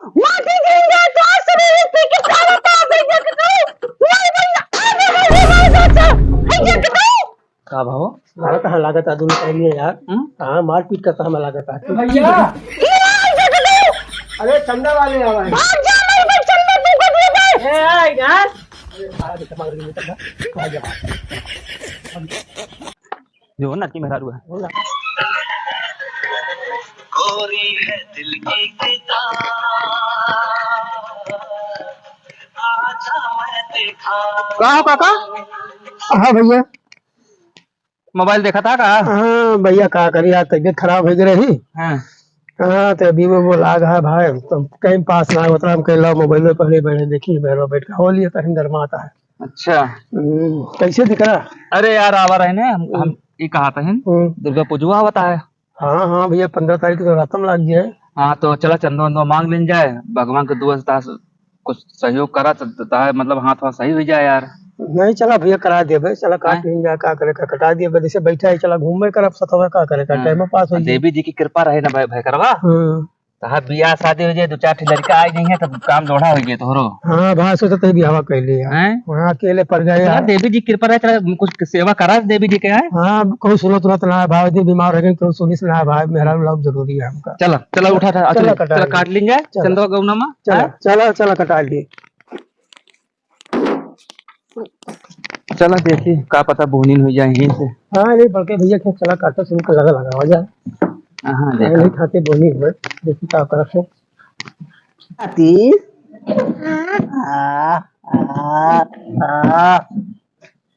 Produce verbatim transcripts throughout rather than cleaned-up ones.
माटी के इंजन तो आज सुबह पी के चारों तरफ से जग गई। नहीं भैया, आज नहीं भैया, मार दो, अच्छा, है जग गई। का भाव? मारा कहाँ लागत है, दुनू टाइम ये यार। हम्म? कहाँ मारपीट का काम लागत है? भैया। ये आज जग गई। अरे चंदा वाले आवा है। भाग जा, नहीं तो चंदा तू को दे दे। ए, आ यार। अरे, आ, देखा, मार दिया, चंदा। भाग जा। जो ना कि मेहरारू है। गोरी है दिल की किताब, आजा मैं दिखा। का हो काका? हाँ भैया। मोबाइल देखा था का? हाँ भैया, का करी, आज तबीयत खराब होइ गई रही। हाँ। हाँ, तो अभी वो, वो लाग है भाई, तो टाइम पास ना होता, हम कह लो मोबाइल में पहले बैठे देखी, बैठो बैठ के हो लिए, तो हम गरमाता है। अच्छा। हम्म, कैसे दिख रहा? अरे यार, आवा रहे ने, हम, हम हम्म। ये कहा था, हम्म। दुर्गा पूजवा आवता है। हाँ, हाँ भैया, पन्द्रह तारीख को तो रातम लाग गया है। हाँ, तो चला चंदा वंदा मांग लेन जाए, भगवान के दुआ से तास कुछ सहयोग करा तो ताहे मतलब हाथ वाथ सही हो जाए यार। नहीं, चला भैया, करा देबे, चला काट हैं? लेन जाए, का करे, का कटा देबे, जैसे बैठा है, चला घूमे करब सतवे, का करे, का हाँ। टाइम पास हो जाए। देवी जी की कृपा रहे ना भाई, भाई करवा। हाँ। तहार बियाह शादी हो जाए, दो चार ठे लड़का आ जाइए, तब काम जोड़ा हो जाए तोहरो। हाँ, भाई, सोचत है बियाहवा कर लिया। हैं? वहाँ अकेले पड़ गए चला, हैं। देवी जी कृपा रहे, चला, कुछ सेवा करा देवी जी के, हैं? हाँ, कहूँ सुनत उनत ना है भाई, दिन बीमार हो गए, कहूँ सुनिस ना है भाई, मेहरारू लाभ जरूरी है हमका। चला, चला, उठा, उठा, चला, चला, कटा चला, ली। काट लीन जाए, चल। चंदवा गौना मा, चला, हैं? चला, चला, कटा ली। चला देखी, का पता बोहनीन हो जाए यहीं से। हाँ, नहीं, बल्कि भैया खेत चला काटो, सुन के लगा, लगा हो जाए। हाँ, हाँ, देखा। नहीं खाते बोहनी हुए, देखी का करत है। आती। आ, आ, आ।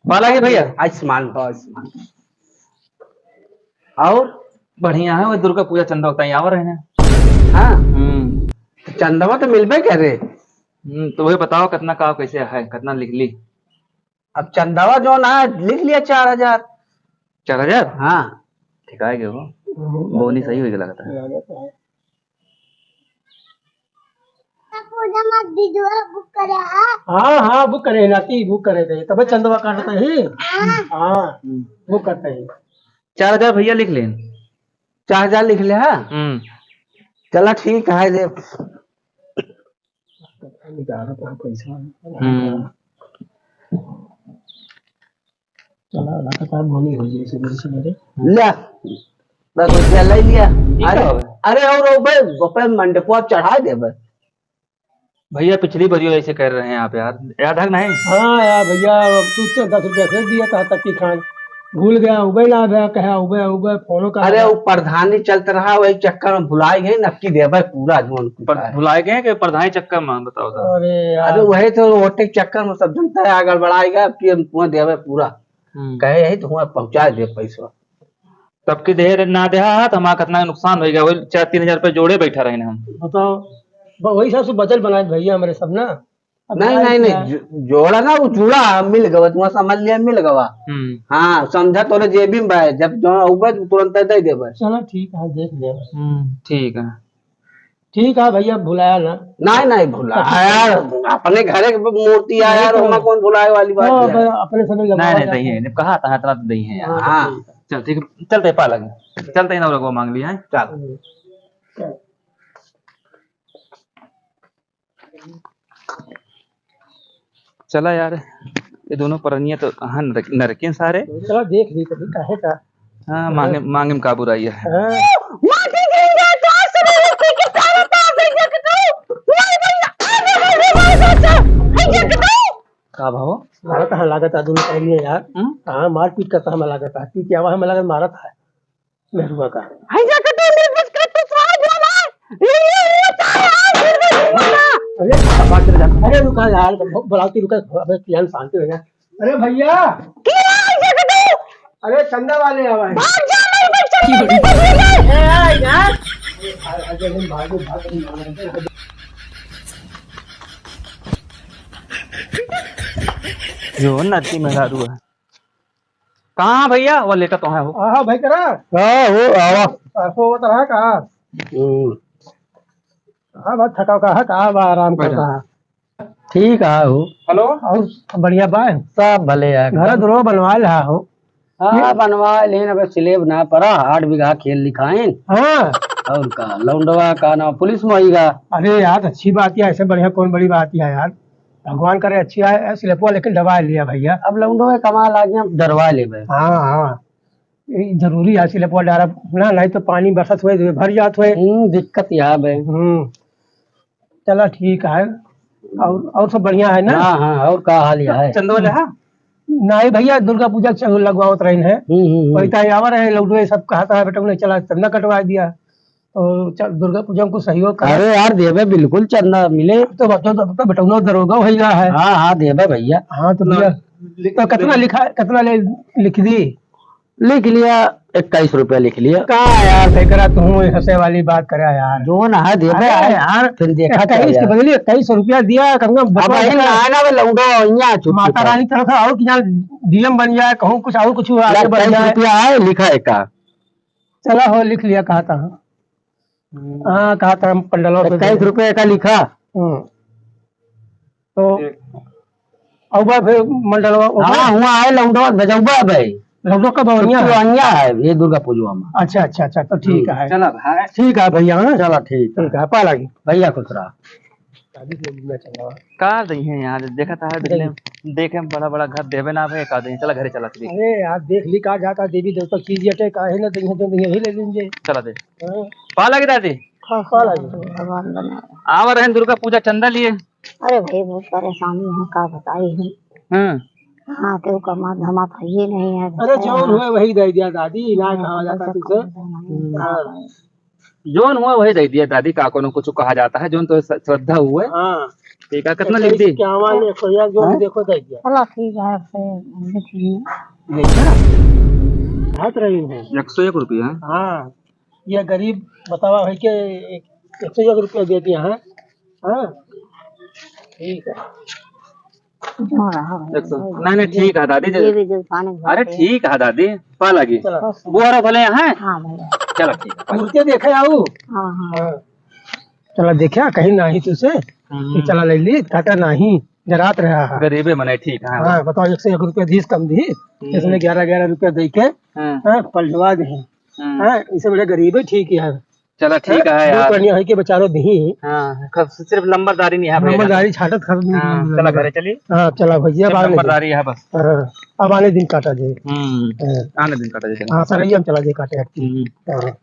पाला के भैया? आयुष्मान भव, आयुष्मान। और? बढ़िया है, वो दुर्गा पूजा चंदा उताई आवा रहे हैं। हाँ। हम्म। तो चंदवा तो मिलबे करे। हम्म, तो वही बताओ कितना का कैसे है, कितना लिख ली? अब चंदवा जो ना लिख लिया चार हजार। चार हजार? हाँ। ठीक है, वो हम्म। बोनी सही होई के लगता है। लगता है। पूजा मत दीजिए, बुक करे है। हाँ, हाँ, बुक करे, नाती बुक करे थे, तबे चंदवा काटते ही। हाँ। हाँ, हम्म। बुक करते ही। चार हजार भैया लिख लेन। चार हजार लिख ले, हाँ? हम्म। चला ठीक है, दे। निकालत है पैसा। हम्म। चला, लगातार बोनी हो जाए सवेरे सवेरे। ले, दस रुपया ले लिया। ये अरे, का होवे? अरे, और वो बे, वो पे मंडपवा चढ़ा दे बे। भैया, पिछली बार ऐसे कर रहे हैं आप यार, याद है कि नहीं? हाँ यार भैया, अब तू तो दस रुपया फेंक दिया था तब की खान। भूल गया, उबे ना भैया, कहा उबे, उबे, फोनो का अरे, आया। वो प्रधानी चलत रहा, वही चक्कर में भुलाई गए, नक्की देबे पूरा जोन कुछ पर है। भुलाई गए कि प्रधानी चक्कर में, बताओ तो। अरे यार। अरे, वही तो वोटे के चक्कर में सब जनता है, गड़बड़ाई गया, अब तुम, तुम्हें देबे पूरा। हम्म। कहे यही तुम्हें पहुंचा दे पैसा। तब के देहे ना देहा, तो हमारा कितना नुकसान हो गया, वही चार तीन हजार रुपये जोड़े बैठा रहे हम। बताओ, ब-, वही हिसाब से बजट बनाए भैया हमारे सब ना। अब नहीं, क्या नहीं, नहीं, किया? जो-, जोड़ा ना, वो जुड़ा, मिल गवा, तुम्हारा समझ लिया, मिल गवा। हम्म। हाँ, समझा तोरे जेबी में बा, जब जो उबे तुरंत दे देबे। चलो ठीक है, देख लेबे। हम्म, ठीक है। ठीक है भैया, भुलाया ना। नहीं, नहीं भुला यार, अपने घरे के मूर्ति है यार, वही तो। ओमा कौन भुलाए वाली बात हाँ, है? अपने, अपने समय नहीं, लगवा नहीं, जाते दही हैं। है, जब कहा था, इतना तो दही है यार। हाँ, हाँ। ठीक है। चल, ठीक है, चलते हैं पालक, चलते हैं ना, लोगों मांग लिया है। चल। हम्म। चला यार, ये दोनों परनिया तो हाँ नरक-, नरके सारे। चला देख ली कभी काहे का। हाँ, मांगे, हाँ। मांगे में का बुराई है। हाँ। माटी के इंजन तो आज सुबह पी के चारों तरफ से जग गई। नहीं भैया, आज नहीं भैया, मार दो, अच्छा, है जग गई। का भाव? मारत है लागत है दोनों परनिया यार। हम्म? हाँ, मारपीट करता हमें लागत है। पी के आवा हमें लागत मारत है। मेहरुआ का। है जग गई, मेरे बस का तो सारा जो ना। ये, ये, ये, ये, ये, ये, ये, ये, ये। अरे, बात कर जा। अरे, रुका यार, ब-, बुलाती रुका, अबे, कियान शांति हो जा। अरे भैया। कियान जग गई? अरे, चंदा वाले आवा है। भाग जा, नहीं बच्चा, नहीं बच्चा। ए, आ यार। अरे, भागो, भागो, भागो। जो नरकी मेहरारू है। कहाँ भैया? वो लेटा तो है हो। हाँ, भाई करा। हाँ, हो, आवा। हाँ, सोवत रहा का? हम्म। हाँ, बस थका का है, का बा, आराम बैठा। करता है। ठीक है हो। हेलो। और बढ़िया बा? सब भले है। घर दुरो बनवा ले हो। हाँ, बनवा लेन, अब स्लेब ना पड़ा, आठ बीघा खेत लिखाइन। हाँ। और का, लौंडवा का नाम पुलिस में आईगा। अरे यार, अच्छी बात है, ऐसे बढ़िया कौन बड़ी बात है यार। भगवान करे अच्छी आए, सिलेपवा लेकिन डरवा लिया भैया। अब लौंडवा कमाल आ गया, डरवा लेबे। हाँ, हाँ, ये जरूरी है, सिलेपवा डारा ना, नहीं तो पानी बरसत हुए, भर जात हुए। हम्म, दिक्कत यहाँ बे। हम्म, चला ठीक है। और, और सब बढ़िया है ना? हाँ, हाँ, और का हाल है? चंदवा ले, हाँ? नहीं भैया, दुर्गा पूजा के लगवावत रही है। हम्म, हम्म, हम्म। वही ताई आवा रहे, लौटवे सब कहा था, बेटा ने चला चंदा कटवा दिया। तो चल, दुर्गा पूजा में कुछ सहयोग कर। अरे यार, देबे, बिल्कुल चंदा मिले। तो बता, तो, तो बेटौनो दरोगा भैया है। हाँ, हाँ, देबे भैया। हाँ, तो भैया, लिख, तो कितना लिख। लिखा, कितना ले, लिख दी? लिख लिया, इक्कीस रुपया लिख लिया। का यार, तेकरा तू हंसे वाली बात करा यार। जो ना है, देबे अरे यार, यार, फिर देखा इक्कीस के यार। बदले इक्कीस रुपया दिया, कम से कम अब बता वही दे। ना, ना, वो लौंडो, यहाँ चुप माता चुप है। रानी तरफ से और कि यहाँ डीएम बन जाए, कहूँ कुछ और कुछ आगे यार, बढ़ इक्कीस जाए। रुपया है, लिखा है का? चला हो, लिख लिया, कहा था। हम्म। हाँ, कहा था हम पंडलवा पे इक्कीस रुपया का लिखा। हम्म। तो ठीक। अउबा फिर मंडलवा, ओबा? हाँ, हुआ है लौंडवा भेजौबा भाई। लौंडवा का बवनिया है? बवनिया है, ये दुर्गा पूजवा में। अच्छा, अच्छा, अच्छा, तो ठीक हम्म। है। चला भाई। ठीक है भैया, हाँ? चला, ठीक है। ठीक है, पा लागी। भैया खुश रहा। शादी के लिए मैं चल रहा हूँ। का दई है यार, देखा था, देखने, देखे में बड़ा बड़ा घर देवे ना भाई, का दई, चला घरे चला फिर। अरे यार, देख ली का जाता, देवी देवता चीज ये काहे ना दई है, तो यही ले लेंगे। चला दे। हाँ। पा लागी दादी? हाँ, पा लागी। भगवान बना। आवा रहन दुर्गा पूजा चंदा लिए। अरे भाई, बहुत परेशानी है, का बताई हम। हाँ। हाँ, केहू कमात धमात हइये नहीं है। अरे, जौन हुए वही दे दिया दादी, इलाज हाँ, कहाँ जाता पैसा तुझसे? कौन देना है? हाँ। जौन हुए वही दे दिया दादी, का कोनो कुछ कहा जाता है, जौन तो श्रद्धा हुए। हाँ। ठीक है, कितना लिख दी? इक्यावन, एक सौ एक, जो हाँ? देखो दे दिया। चलो ठीक है, फिर लिख लिए। देखा? बहुत रही है। एक सौ एक रुपया है। हाँ। ये गरीब बतावा भाई के एक सौ एक रुपया दे दिया है। हाँ, ठीक है। जो रहा भाई, एक सौ, नहीं, नहीं, ठीक है दादी, ये भी जो पानी अरे भरते। ठीक है दादी, पा लगी। चला। बुआरो भले यहाँ है? हाँ भैया। चला ठीक है, पा लगी। मुर्गे देखे आऊ? हाँ, हाँ। हाँ। चला देखा, कहीं नहीं तुझसे। हम्म। चला ले ली, काटा नहीं, जरात रहा है। गरीबे मने, ठीक है। हाँ, बताओ, एक सौ एक रुपया दीस कम दी, हम्म। इसने ग्यारह ग्यारह रुपया दे के, हाँ। हाँ, पलटवा दे। हम्म। हाँ, इसे बड़े गरीबे ठीक है। चला, ठीक है, है दो यार। कनिया है कि बेचारो दही। हाँ, खब-, सिर्फ नंबरदारी नहीं है भैया। नंबरदारी छाटत खब नहीं हाँ, मिला चला मिला। घरे चली। हाँ, चला भैया, सिर्फ अब आने दे। नंबरदारी है बस। हाँ, अब आने दिन काटा जाए। हम्म, हाँ। आने दिन काटा जाए। हाँ, सर, ये हम चला जाए काटे अब। हम्म। हाँ।